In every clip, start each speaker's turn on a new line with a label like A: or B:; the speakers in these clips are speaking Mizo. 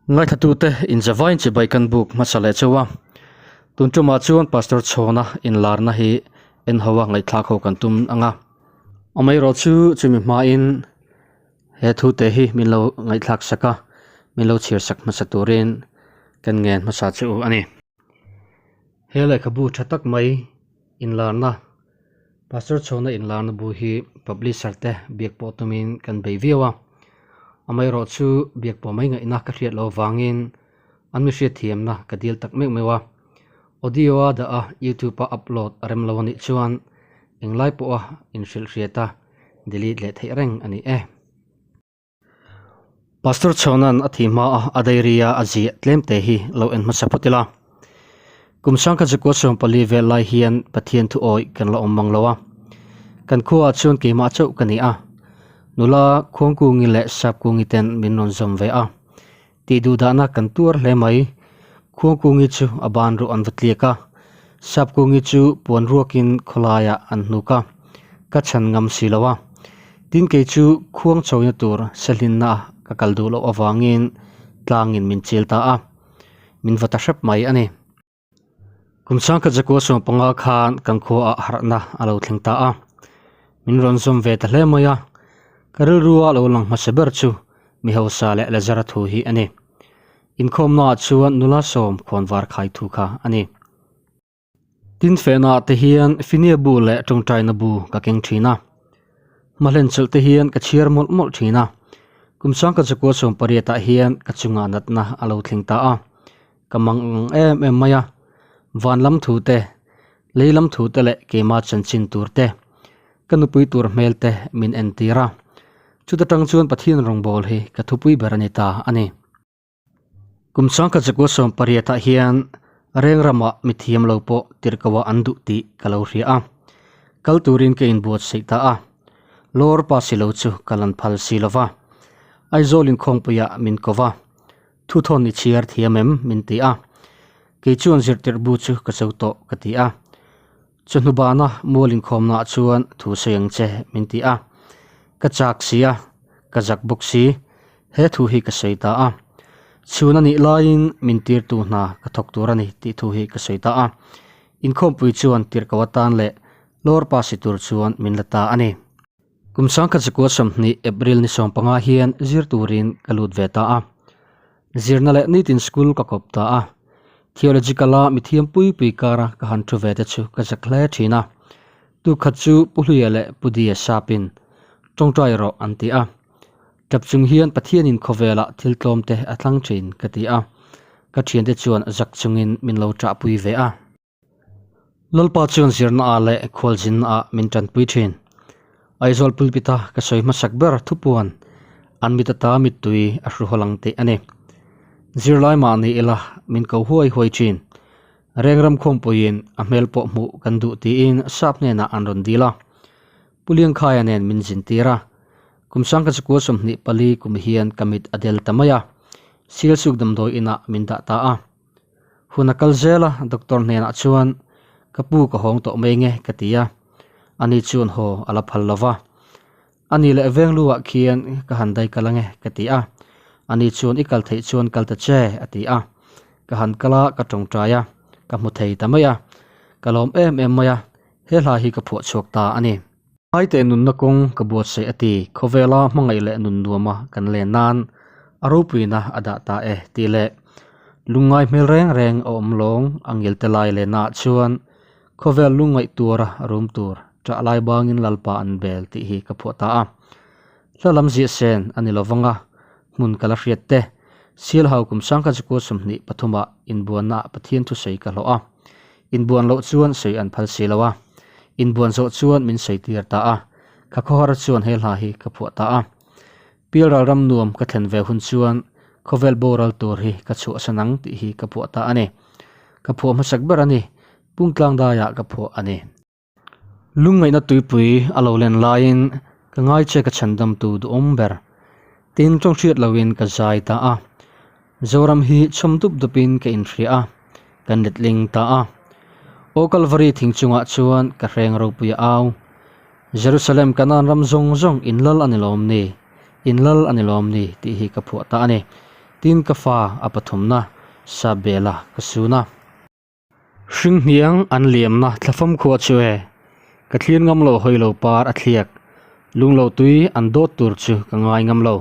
A: Ngaithlatute inzavain chibai kan buk hmasa leh chauh a, tun tumah chuan Pastor Chhawna inlarna hi en ho a ngaihthlak ho kan tum ang a. Amaherawh chu chumi hmain he thu te hi min lo ngaihthlak sak a, min lo chhiar sak hmasa turin kan ngen hmasa che u a ni. He lehkhabu tha tak mai inlarna Pastor Chhawna inlarna bu hi publisher te biak pawh tumin kan bei viau a, amaherawh chu biak pawh mai ngaihna ka hriat loh avangin an mi hriatthiamna ka dil tak meuh meuh a. Audio a dah a YouTube a upload a rem lo anih chuan englai pawha inhrilh hriat a delete leh theih reng a ni e. Pastor Chhawna'n a thih hma a a diary a a ziah tlem te hi lo en hmasa phawt ila. Kum sangkhat zakua 14 vel lai hian Pathian thu awih kan la awm mang lo a. Kan khuaah chuan keimah chauh ka ni a. Nula Khuangkungi leh Sapkungi ten min rawn zawm ve a. Tih duhdahna kan tuar hle mai. Khuangkungi chu a ban ruh an va tliak a. Sapkungi chu puan ruakin khawlaiah an hnuk a. Ka chhan ngam si lo a. Tin kei chu khuang chawina tur sehlinna ka kal duh loh avangin tlangin min chil ta a. Min va ta hrep mai a ni. Kum sangkhat zakua 15 khan kan khuaah harhna a lo thleng ta a, min rawn zawm ve ta hle mai a, ka rilrua lo lang hmasa ber chu mi hausa leh Lazara thu hi a ni. Inkhawmnaah chuan nula sawm khawnvar khai thu kha a ni. Tin fehnaah te hian Finia bu leh tawngtaina bu ka keng thin a, hmahlen chawlh te hian ka chhiar mawlh mawlh thin a, kum sangkhat zakua 18 ah hian ka chungah natna a lo thleng ta a. Ka mang ang em em mai a, van lam thu te, lei lam thu te leh keima chanchin tur te, ka nupui tur hmel te min entir a. Chuta tang chuan Pathian rawngbâwl hi ka thupui ber a ni ta a ni. Kum sangkhat zakua 18 ah hian reng ramah mithiam lo pawh tirhkoh ah an duh tih ka lo hria a, kal turin ka inbuatsaih ta a. Lawr pa si lo chu ka lan phal si lo va, Aizawl inkhawmpuiah min ko va. Thuthawn i chhiar thiam em? min ti a. Kei chuan zirtirh bu chu ka cho tawh ka ti a. Chawhnu bana mual inkhawmnaah chuan thu sawi ang che min ti a. Ka chak si a, ka zak bawk si, he thu hi ka sawi ta a. Chhun a nih laiin min tirtu hna ka thawk tur a ni tih thu hi ka sawi ta a. Inkhawmpui chuan tirhkoh atan leh lawr pa si tur chuan min la ta a ni. Kum sangkhat zakua 20 April ni 15 hian zir turin ka lut ve ta a. Zirna leh nitin school ka kawp ta a. Theological a mithiam pui pui kara ka han thu ve te chu ka zak hle thin a. Tu khat chu Pu Hluia leh Pu Dia sapin tawngtai rawh an ti a. Tap chung hian Pathianin khawvelah thil tlawm te a thlang thin ka ti a. Ka thiante chuan zak chungin min lo ṭahpui ve a. Lalpa chuan zirna ah leh khualzinna ah min tanpui thin. Aizawl pulpit a ka sawi hmasak ber thupuan an mit ata mittui a hru haw lang tih a ni. Zirlai mah ni ila min ko huai huai thin. Rengram khawmpuiin a hmel pawh hmuh kan duh tiin sap hnenah an rawn dil a. Pu Liangkhaia nen min zin tir a. Kum sangkha chakua 24 kum hian ka mit a del ta mai a. Sialsuk damdawi inah min dah ta a. Hun a kal zel a, doctor hnenah chuan ka pu ka hawng tawh mai nge ka ti a, ani chuan haw a la phal lo va. Ani leh veng lu ah khian ka han dai kal ange ka ti a, ani chuan i kal theih chuan kal ta che a ti a, ka han kal a ka tawngtai a, ka hmu thei ta mai a, ka lawm em em mai a, he hla hi ka phuah chhuak ta a ni. Ngaiteh nunna kawng ka buatsaih a ti, khawvela hmangaih leh nun nuama kan len nan a ropuina a dah ta e tih leh lungngai hmel reng reng a awm lawng a ngil te lai lehnaah chuan khawvel lungngaih tura rum tur ṭah lai bangin Lalpa an bel tih hi ka phuah ta a. Hla lam ziah sen a ni lovang a, hmun ka la hriat te, Sialhau kum sangkhat zakua 23 ah inbuannaah Pathian thusawi ka hlawh a. Inbuan loh chuan sawi an phal si lo a, inbuan zawh chuan min sawi tir ta a, ka khawhar chuan he hla hi ka phuah ta a. Pialral ram nuam ka thlen ve hun chuan khawvel boral tur hi ka chhuahsan ang tih hi ka phuah ta a ni. Ka phuah hmasak ber a ni, Pungtlang daiah ka phuah a ni. Lungngaihna tuipui a lo len laiin ka ngai che ka chhandamtu duhawm ber. Tin tawng hriat loin ka zai ta a. Zoram hi chhawm dup dupin ka inhria a, kan letling ta a. Aw Kalvari thing chungah chuan ka hreng ropui a au. Jerusalem Kanaan ram zawng zawng in lal a ni lawm ni, in lal a ni lawm ni tih hi ka phuah ta a ni. Tin ka fa a pathumna Sabela ka sun a. Hringhniang an liamna thlafam khua chu e, ka thlir ngam lo hawi lo par a thliak, lunglo tui an dawt tur chu ka ngai ngam lo.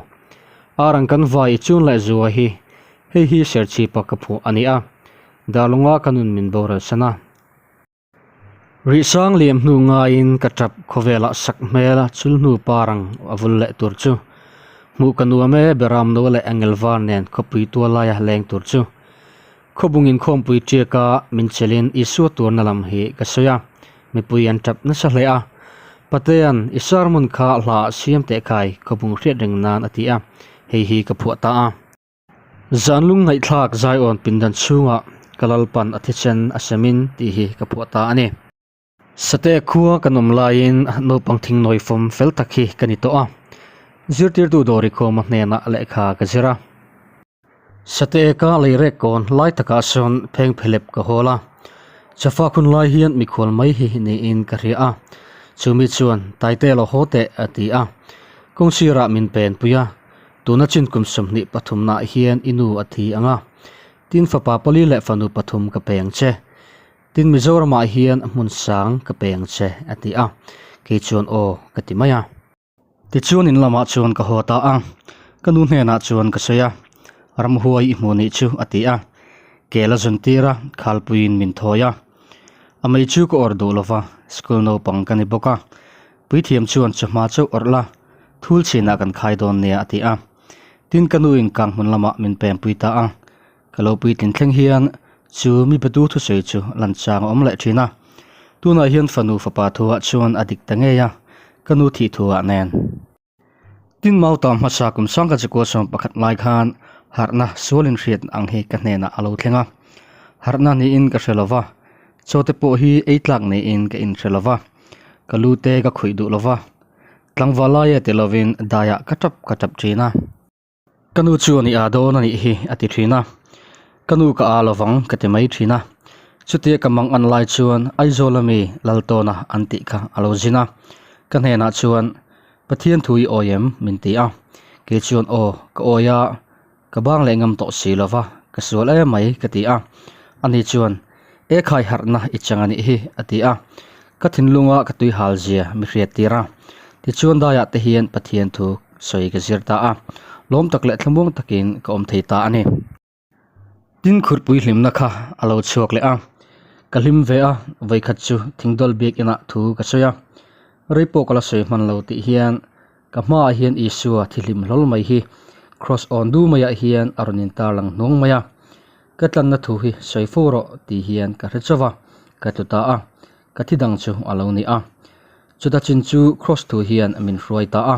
A: Ar ang kan vai i chun leh zua hi, hei hi Serchhipa ka phuah a ni a, Darlunga ka nun min boral san a. Rihsang liam hnu ngaiin ka tap khawvelah sak hmel a chul hnu par ang a vul leh tur chu. Hmuh ka nuam e Beram no leh Angel var nen khawpui tual laia leng tur chu. Khawbung inkhawmpui tiaka min chelin Isua turna lam hi ka sawi a, mipui an tap nasa hle a. Patea'n i sermon kha hla ah siam teh khai khawbung hriat reng nan a ti a, hei hi ka phuah ta a. Zan lung ngaihthlak Zion pindan chhungah ka Lalpan a thisen a semin tih hi ka phuah ta a ni. Sate khua kan awm laiin naupang thingnawi fawm fel tak hi ka ni tawh a, zirtirtu Dawrikhawma hnenah lehkha ka zir a. Sate ka lei rek kawn lai takah sawn pheng phelep ka hawl a, chafa khun lai hian mikhual mai hi niin ka hria a, chumi chuan Taite lo haw teh a ti a, kawngsirah min penpui a. Tuna chin kum 20 pathumnaah hian i nu a thi ang a, tin fapa pali leh fanu pathum ka pe ang che. Tin Mizoramah hian hmun sang ka pe ang che a ti a, kei chuan aw ka ti mai a. Tichuan in lamah chuan ka haw ta a, ka nu hnenah chuan ka sawi a, Ramhuai i hmuh nih chu a ti a, kel a zun tir a, khalpuiin min thawi a. A mei chu ka awrh duh lova, school naupang ka ni bawk a, puithiam chuan chawhma chauh awrh la, Thul chhinah kan khai dawn nia a ti a. Tin ka nuin kang hmun lamah min pempui ta a. Ka lo puitlin thleng hian chu mi betu thusawi chu lan chang a awm leh thin a. Tunah hian fanu fapa thuah chuan a dik ta ngei a, ka nu thih thuah nen. Tin Mauta hmasa kum sangka chikua 11 lai khan harhna sual inhriat ang hi ka hnenah a lo thleng a. Harhna niin ka hre lova, chaw te pawh hi ei tlak niin ka inhre lova, ka lu te ka khuih duh lova, Tlangval laia ti lovin daiah ka tap ka tap thin a. Ka nu chuan i aa dawn a nih hi a ti thin a. Ka nu ka aa lovang ka ti mai thin a. Chutia ka mang an lai chuan Aizawl ami Laltawna an tih kha a lo zin a. Ka hnenah chuan Pathian thu i awi em? min ti a. Kei chuan aw ka awi a. Ka bang leh ngam tawh si lo va, ka sual em mai ka ti a. Ani chuan, E khai harhna i chang a nih hi a ti a. Ka thinlunga ka tui hal zia mi hriat tir a. Tichuan daiah te hian Pathian thu sawi ka zir ta a. Lawm tak leh thlamuang takin ka awm thei ta a ni. Tin khurpui hlimna kha a lo chhuak leh a. Ka hlim ve a, vawikhat chu thingdawl biakinah thu ka sawi a. Rei pawh ka la sawi hman lo tih hian Ka hmaah hian Isua thihlim hlawl mai hi Cross awn du maiah hian a rawn intarlang hnuang mai a. Ka tlanna thu hi sawi fo rawh tih hian ka hre chauh a, ka tlu ta a, ka thi dang chu a lo ni a. Chuta chin chu Cross thu hian min hruai ta a.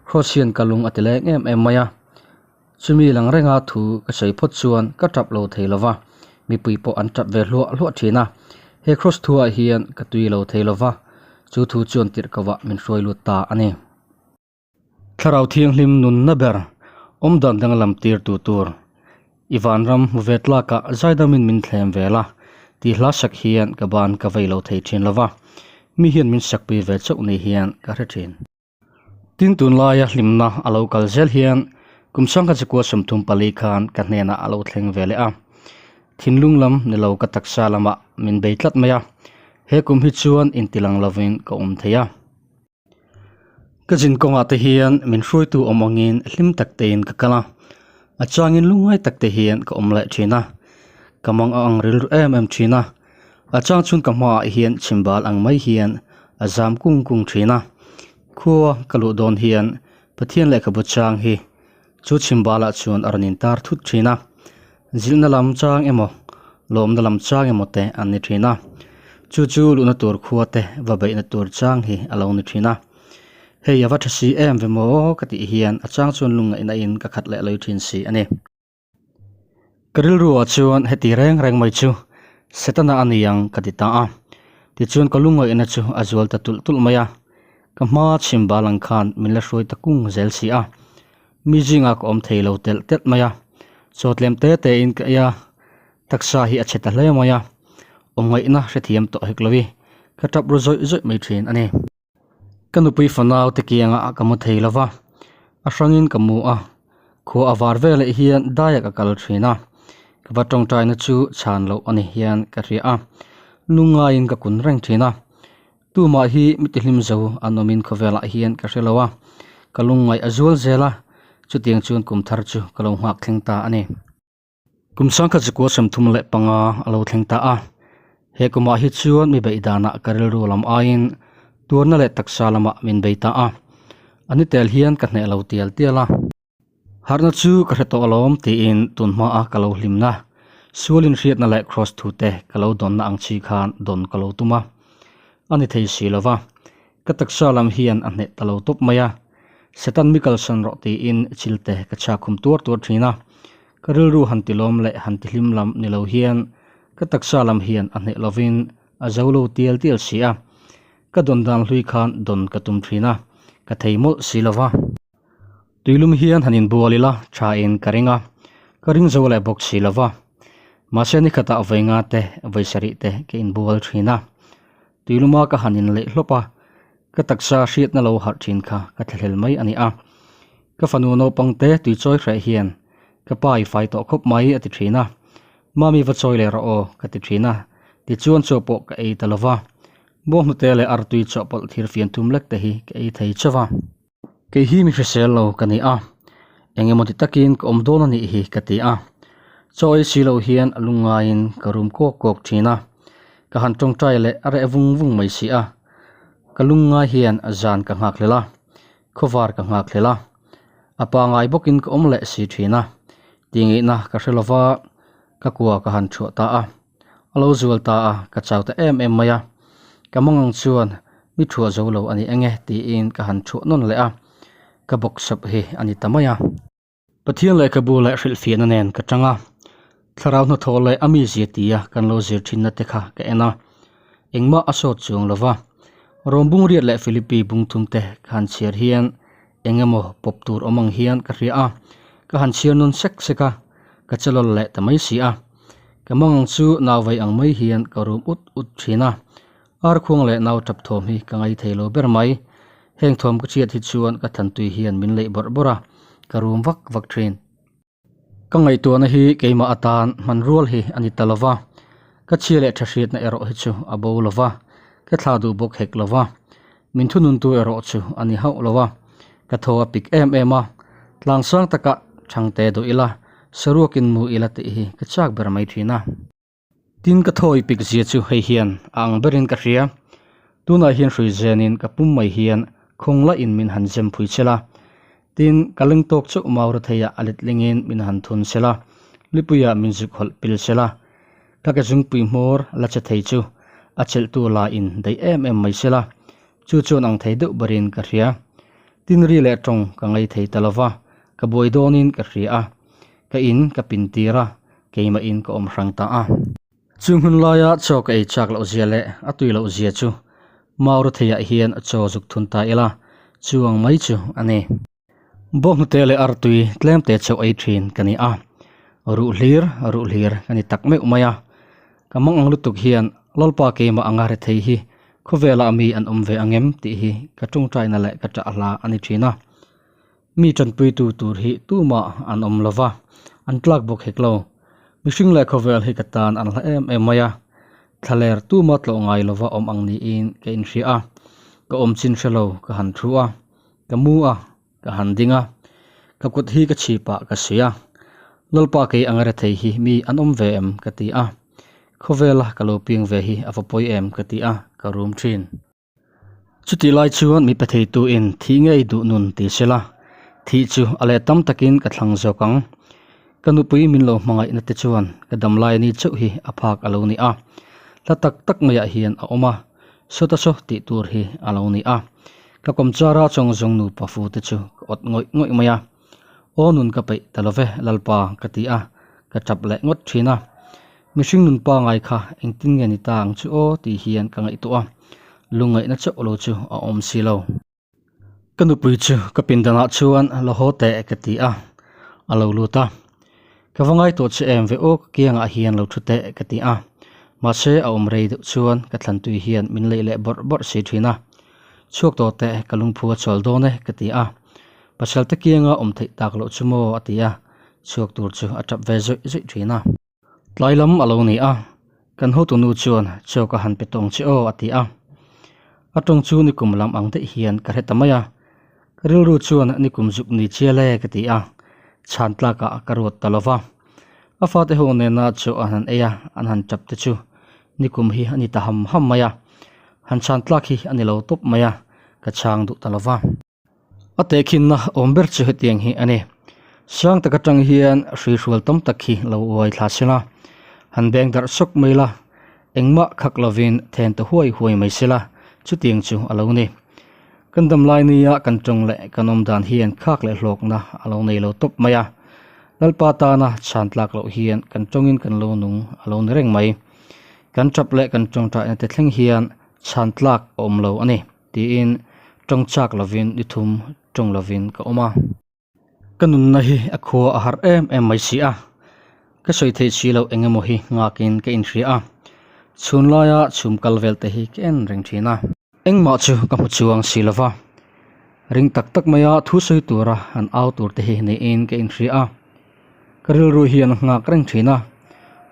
A: Cross hian ka lung a ti leng em em mai a. Chumi lang renga thu ka sawi phawt chuan ka tap lo thei lo va, mipui pawh an tap ve hluah hluah thin a. He Kraws thuah hian ka tui lo thei lo va, chu thu chuan tirhkohah min hruai lut ta a ni. Thlarau Thianghlim nunna ber awmdan danglam tirtu tur i vanram hmu ve tlakah zaidamin min thlem vel a, tih hla sak hian ka ban ka vei lo thei thin lo va, mi hian min sakpui ve chauh ni hian ka hre thin. Tin tunlaia hlimna a lo kal zel hian kum sangkhat chikua 34 khan ka hnenah a lo thleng ve leh a. Thinlung lam ni lo ka taksa lamah min bei tlat mai a, he kum hi chuan intilang lovin ka awm thei a. Ka zin kawngah te hian min hruaitu awm angin hlim tak tein ka kal a, a changin lungngai tak te hian ka awm leh thin a. Ka mang a ang rilru em em thin a, A chang chhun ka hmaah hian chhimbal ang mai hian a zam kung kung thin a. Khua ka luh dawn hian Pathian lehkhabu chang hi chu chhimbalah chuan a rawn intar thut thin a. Zilhna lam chang emaw, lawmna lam chang emaw te an ni thin a. Chu chu luhna tur khua te va beihna tur chang hi a lo ni thin a. Hei a va tha si em ve maw ka tih hian a chang chuan lungngaihna in ka khat leh lei thin si a ni. Ka rilruah chuan heti reng reng mai chu Setana a ni ang ka ti ta a. Tichuan ka lungaihna chu a zual ta tulh tulh mai a. Ka hma chhim bal ang khan min la hruai ta kung zel si a. Mi zingah ka awm thei lo telh telh mai a. Chaw tlem te tein ka ei a, taksa hi a chhe ta hle mai a. Awmngaihna hrethiam tawh hek lo i, ka tap ru zawih zawih mai thin a ni. Ka nupui fanau te kiangah ka mu thei lo va, a hrangin ka mu a. Khua a var veleh hian daia ka kal thin a, ka va tawngtaina chu chhan loh a ni hian ka hria a, lungngaiin ka kun reng thin a. Tumah hi mi tihlim zo an awmin khawvelah hian ka hre lo a, ka lungngaih a zual zel a, chutiang chuan kum thar chu ka lo nghak thleng ta a ni. Kum sangkhat zakua 35 a lo thleng ta a, he kumah hi chuan mi beih danah ka rilru lam aiin tuarna leh taksa lamah min bei ta a, a ni tel hian ka hneh lo tial tial a. Harhna chu ka hre tawh alawm tiin tun hmaa ka lo hlimna, sual inhriatna leh kraws thu te ka lo dawnna ang chi khan dawn ka lo tum a, a ni thei si lova, Ka taksa lam hian a hneh ta lo tawp mai a, Satan mi kalsan rawh tiin chilte ka chhak khum tuar tuar thin a, ka rilru han ti lawm leh han ti hlim lam ni lo hian ka taksa lam hian a hneh lovin a zo lo tial tial si a, ka dawn dan hlui khan dawn ka tum thin a, ka thei mawlh si lo va. Tuilum hian han inbual ila thain ka ring a, ka ring zo leh bawk si lo va. Mahse nikhatah vawi nga te, vawi sarih te ka inbual thin a. Tuiluma ka han inleih hlawp a, ka taksa hriatna lo harh thin kha ka thlahlel mai a ni a. Ka fanu naupang te tui chawi hreh hian ka pa i fai tawh khawp mai a ti thin a. Mami va chawi leh rawh aw ka ti thin a, tichuan chaw pawh ka ei ta lo va. Bawnghnute leh artui chawhpawlh thir fian thum lek te hi ka ei thei chauh a. Kei hi mi hrisel lo ka ni a, eng emaw ti takin ka awm dawn a nih hi ka ti a. Chaw ei si lo hian a lungngaiin ka rum kawk kawk thin a, ka han tawngtai leh a reh vung vung mai si a. Ka lungngai hian zan ka nghak hlel a, khawvar ka nghak hlel a, a pangai bawkin ka awm leh si thin a, tihngihna ka hre lova ka kua ka han thuah ta a. A lo zual ta a, ka chau ta em em mai a. Ka mangang chuan mi thuah zo lo a ni eng e tiin ka han thuah nawn leh a, ka bawk sawp hi a ni ta mai a. Pathian lehkhabu leh hrilhfiahna nen ka tang a, thlarau hnathawh leh a mizia tia kan lo zir thinna te kha ka en a, engmah a sawt chuang lo va. Rom Bungriat leh Philippi bungthum te ka han chhiar hian eng emaw pawp tur awm ang hian ka hria a, ka han chhiar nawn sek sek a, ka che lawl leh ta mai si a. Ka mangang chu nau vei ang mai hian ka rum ut ut thin a, ar khuang leh nau tap thawm hi ka ngai thei lo ber mai. Heng thawm ka chhiat hi chuan ka thantui hian min leih bawrh bawrh a, ka rum vak vak thin. Ka ngaihtuahna hi keimah atan hman rual hi a ni ta lo va, ka chhia leh tha hriatna erawh hi chu a bo lo va, ka thla duh bawk hek lo va, min thununtu erawh chu a ni hauh lo a, ka thaw a pik em em a, tlangsang takah thangte duh ila, saruakin mu ila tih hi ka chak ber mai thin a. Tin ka thawi pik zia chu hei hian a ang berin ka hria. Tunah hian hrui zenin ka pum mai hian khawng lahin min han zem phui chel a. Tin ka leng tawk chauh maura theiah a letlingin min han thun sel a, lipuiah min zuk hawlh pil sel a. Ka ke zungpui hmawr la che thei chu a chelhtu lain daih em em mai sel a, chu chuan ang thei deuh berin ka hria. Tin ri leh tawng ka ngai thei ta lova, ka buai dawnin ka hria a. Ka in ka pin tir a, keimah in ka awm hrang ta a. Chung hun laia chaw ka ei chak loh zia leh a tui loh zia chu Maura theiah hian chaw zuk thun ta ila, chu ang mai chu a ni. Bawnghnute leh artui tlemte chauh ei thin ka ni a, ruh hlir ruh hlir ka ni tak meuh mai a. Ka mang ang lutuk hian Lalpa keimah anga rethei hi khawvelah mi an awm ve ang em tih hi ka tawngtaina leh ka ṭah hla a ni thin a. Mi tanpuitu tur hi tumah an awm lo va, an tlak bawk hek lo. Mihring leh khawvel hi ka tan an hla em em mai a, thlaler tuma tlawh ngai lova awm ang niin ka inhria a, ka awm chin hre lo ka han thu a, ka mu a, ka han ding a, ka kut hi ka chhipah ka suih a, Lalpa kei anga rethei hi mi an awm ve em ka ti a, khawvela ka lo piang ve hi a va pawi em ka ti a, ka rum thin. Chutih lai chuan mi patheituin thih ngei duh nun ti sela, thih chu a leh tam takin ka thlang zawk ang. Ka nupui min lo hmangaihna te chuan ka dam lai ni chauh hi a phak a lo ni a, hla tak tak maiah hian a awm a, sawta saw tih tur hi a lo ni a. Ka kawmchara chawng zawng nupa fu te chu ka awt ngawih ngawih mai a. Aw nun ka peih ta love Lalpa ka ti a, ka tap leh ngawt thin a. Mihring nun pangai kha engtin nge ni ta ang chu aw tih hian ka ngaihtuah a, lungngaihna chauh lo chu a awm si lo. Ka nupui chu ka pindanah chuan la haw teh ka ti a, a lo lut a. Ka va ngaihtuah che em ve aw ka kiangah hian lo thu teh ka ti a, mahse a awm rei deuh chuan ka thlantui hian min leih leh bawrh bawrh si thin a. Chhuak tawh teh ka lungphu a chawl dawn e ka ti a. Pasal te kianga awm theih tak loh chu maw a ti a, chhuak tur chu a tap ve zawih zawih thin a. Tlai lam a lo ni a, kan hotunu chuan chaw ka han pe tawng che aw a ti a. A tawng chu nikum lam ang daih hian ka hre ta mai a, ka rilru chuan nikum zuk ni chial e ka ti a, chhan tlakah ka ruat ta lo va. A fate ho nena chaw an han ei a, an han tap te chu nikum hi a ni ta ham ham mai a, han chhan tlak hi a ni lo tawp mai a, ka chhang duh ta lo va. A tehkhinna awm ber chu hetiang hi a ni. Sang tak atang hian hruihrual tam tak hi lo uai thla sela, han beng darh sawk mai la, engmah khak lovin then ta huai huai mai sela, chutiang chu a lo ni. Kan dam lai nia kan tawng leh kan awm dan hian khak leh hlawkna a lo nei lo tawp mai a. Lalpa tana chhan tlak loh hian kan tawngin kan lo nung a lo ni reng mai. Kan tap leh kan tawngtaina te thleng hian chhan tlak a awm lo a ni. Tiin tawng chak lovin ni thum tawng lovin ka awm a. Ka nunna hi a khua a har em em mai si a, ka sawi theih si loh eng emaw hi nghakin ka inhria a, chhun laia chhum kal vel te hi ka en reng thin a. Engmah chu ka hmu chuang si lova, ring tak tak maia thu sawi tura han au tur te hi niin ka inhria a. Ka rilru hian a nghak reng thin a,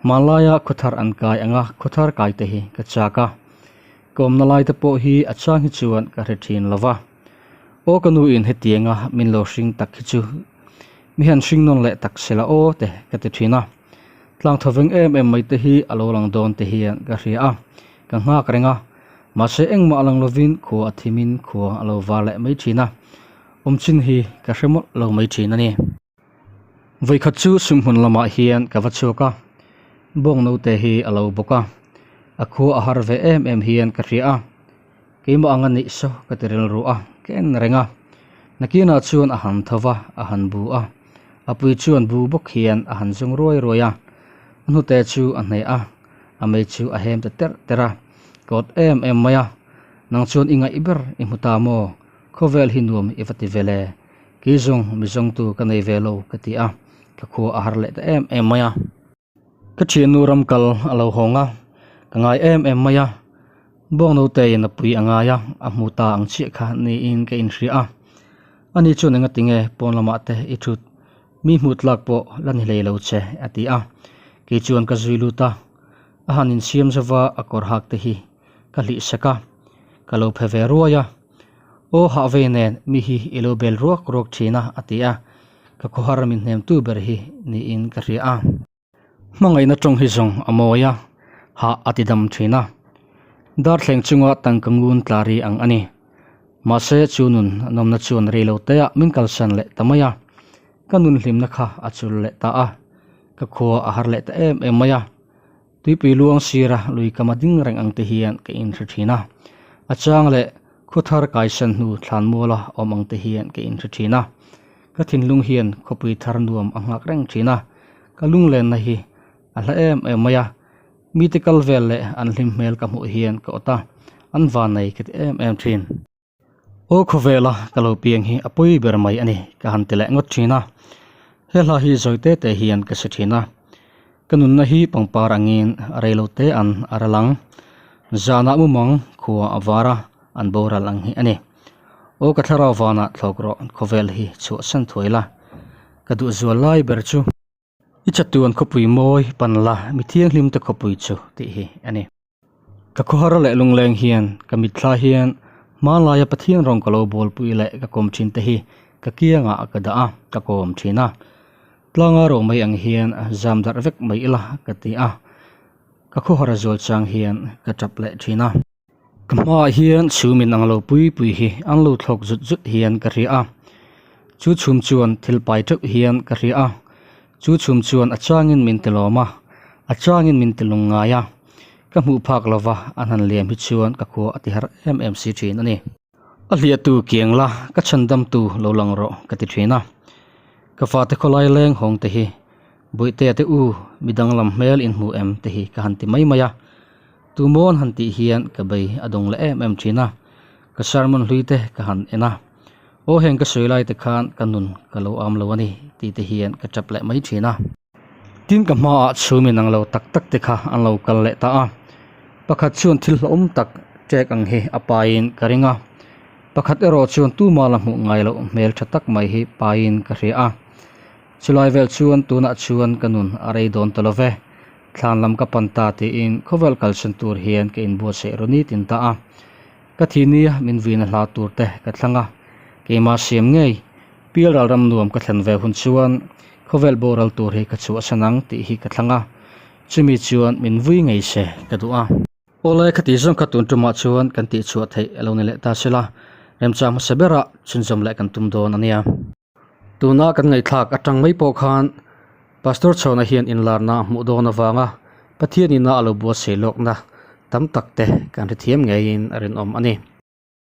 A: hmanlaia khawthar an kai anga khawthar kai te hi ka chak a. Ka awmna lai te pawh hi a chang hi chuan ka hre thin lo va. Aw ka nu in hetianga min lo hring tak hi chu mi han hring nawn leh tak se la aw te ka ti thin a. Tlang thaw veng em em mai te hi a lo lang dawn te hian ka hria a, ka nghak reng a. Mahse engmah a lang lovin khua a thim in khua a lo var leh mai thin a. Awm chin hi ka hre mawlh lo mai thin a ni. Vawikhat chu sumhmun lamah hian ka va chhuak a, bawng naute hi a lo bawk a, a khua a har ve em em hian ka hria a, keimah ang a nih saw ka ti rilru a, ka en reng a, nakinah chuan a han tho va, a han bu a, a pui chuan bu bawk hian a han zawng ruai ruai a, a hnute chu a hneh a, a mei chu a hem ta terh terh a, ka awt em em mai a, nang chuan i ngaih ber i hmu ta maw, khawvel hi nuam i va ti vel e. Kei zawng mi zawngtu ka nei ve lo ka ti a, ka khua a har leh ta em em mai a. Ka thiannu ram kal a lo hawng a, ka ngai em em mai a. Bawng nauteiin a pui a ngai a, a hmu ta ang chiah kha niin ka inhria a. Ani chuan enga tinge pawn lamah te i thut, mi hmuh tlak pawh la ni hlei lo che a ti a. Kei chuan ka zui lut a, a han insiam zova a kawr hak te hi ka hlih sak a, ka lo phe ve ruai a. Aw hah vei nen mi hi i lo bel ruak ruak thin a a ti a, ka khawhar min hnemtu ber hi niin ka hria a. Hmangaihna tawng hi zawng a mawi a, hah a ti dam thin a. Darthleng chunga tangka ngun tla ri ang a ni. Mahse chu nun nawmna chuan rei lo teah min kalsan leh ta mai a, ka nun hlimna kha a chul leh ta a, ka khua a har leh ta em em mai a. Tuipui luang sira lui kama ding reng ang te hian ka inhre thin a, a chang leh khuathar kaisan hnu thlan muala awm ang te hian ka inhre thin a. Ka thinlung hian khawpui thar nuam a nghak reng thin a, ka lunglenna hi a hla em em mai a, mite kal vel leh an hlim hmel ka hmuh hian ka awt a, an vannei ka ti em em thin. Aw khawvela ka lo piang hi a pawi ber mai a ni ka han ti leh ngawt thin a, he hla hi zawi te te hian ka hre thin a, ka nunna hi pangpar angin reilo te an a ral ang, zanah mumang khua a var a, an boral ang hi a ni. Aw ka thlarau vanah thlawk rawh khawvel hi chhuahsan thuai la, ka duh zual lai ber chu. I chatuan khawpui mawi pan la mi thianghlim te khawpui chu tih hi a ni. Ka khawhar leh lungleng hian ka mitthla hian hmanlaia Pathian rawng ka lo bawlpui leh ka kawm thin te hi ka kiangah ka dah a, ka kawm thin a. Tlanga ro mai ang hian zam darh vek mai ila ka ti a, ka khawhar zual chang hian ka tap leh thin a. Ka hmaah hian chhum in ang lo pui pui hi an lo thlawk zut zut hian ka hria a, chu chhum chuan thil pai teuh hian ka hria a, chu chhum chuan a changin min ti lawm a, a changin min ti lung ngai a, ka hmuh phak lova an han liam hi chuan ka khua a ti har em em si thin a ni. A hliahtu kiang la, ka chhandamtu lo lang rawh ka ti thin a, ka fate khawlai leng hawng te hi Bawihtea te u midang lam hmel in hmu em te hi ka han ti mai mai a. Tumawn han tih hian ka bei a dawng leh em em thin a, ka sermon hlui te ka han en a, aw heng ka sawi lai te khan ka nun ka lo am lo a ni tih te hian ka tap leh mai thin a. Tin ka hmaah chhum in ang lo tak tak te kha an lo kal leh ta a, pakhat chuan thil hlauhawm tak ṭek ang hi a paiin ka ring a. Pakhat erawh chuan tuma la hmuh ngai loh hmel tha tak mai hi paiin ka hria a. Chulai vel chuan tunah chuan ka nun a rei dawn ta lo ve. Thlan lam ka pan ta tiin khawvel kalsan tur hian ka inbuatsaih ru nitin ta a. Ka thi nia min vuina hla tur te ka thlang a, keimah siam ngei Pialral ram nuam ka thlen ve hun chuan khawvel boral tur hi ka chhuahsan ang tih hi ka thlang a, chumi chuan min vui ngei se ka duh a. Awle khati zawng kha tun tumah chuan kan tihchhuah theih a lo ni leh ta sela, remchang hmasa berah chhunzawm leh kan tum dawn a nia. Tuna kan ngaihthlak atang mai pawh khan Pastor Chhawna hian inlarna a hmuh dawn avanga Pathian ina a lo buatsaih lawkna tam tak te kan hrethiam ngeiin a rinawm a ni.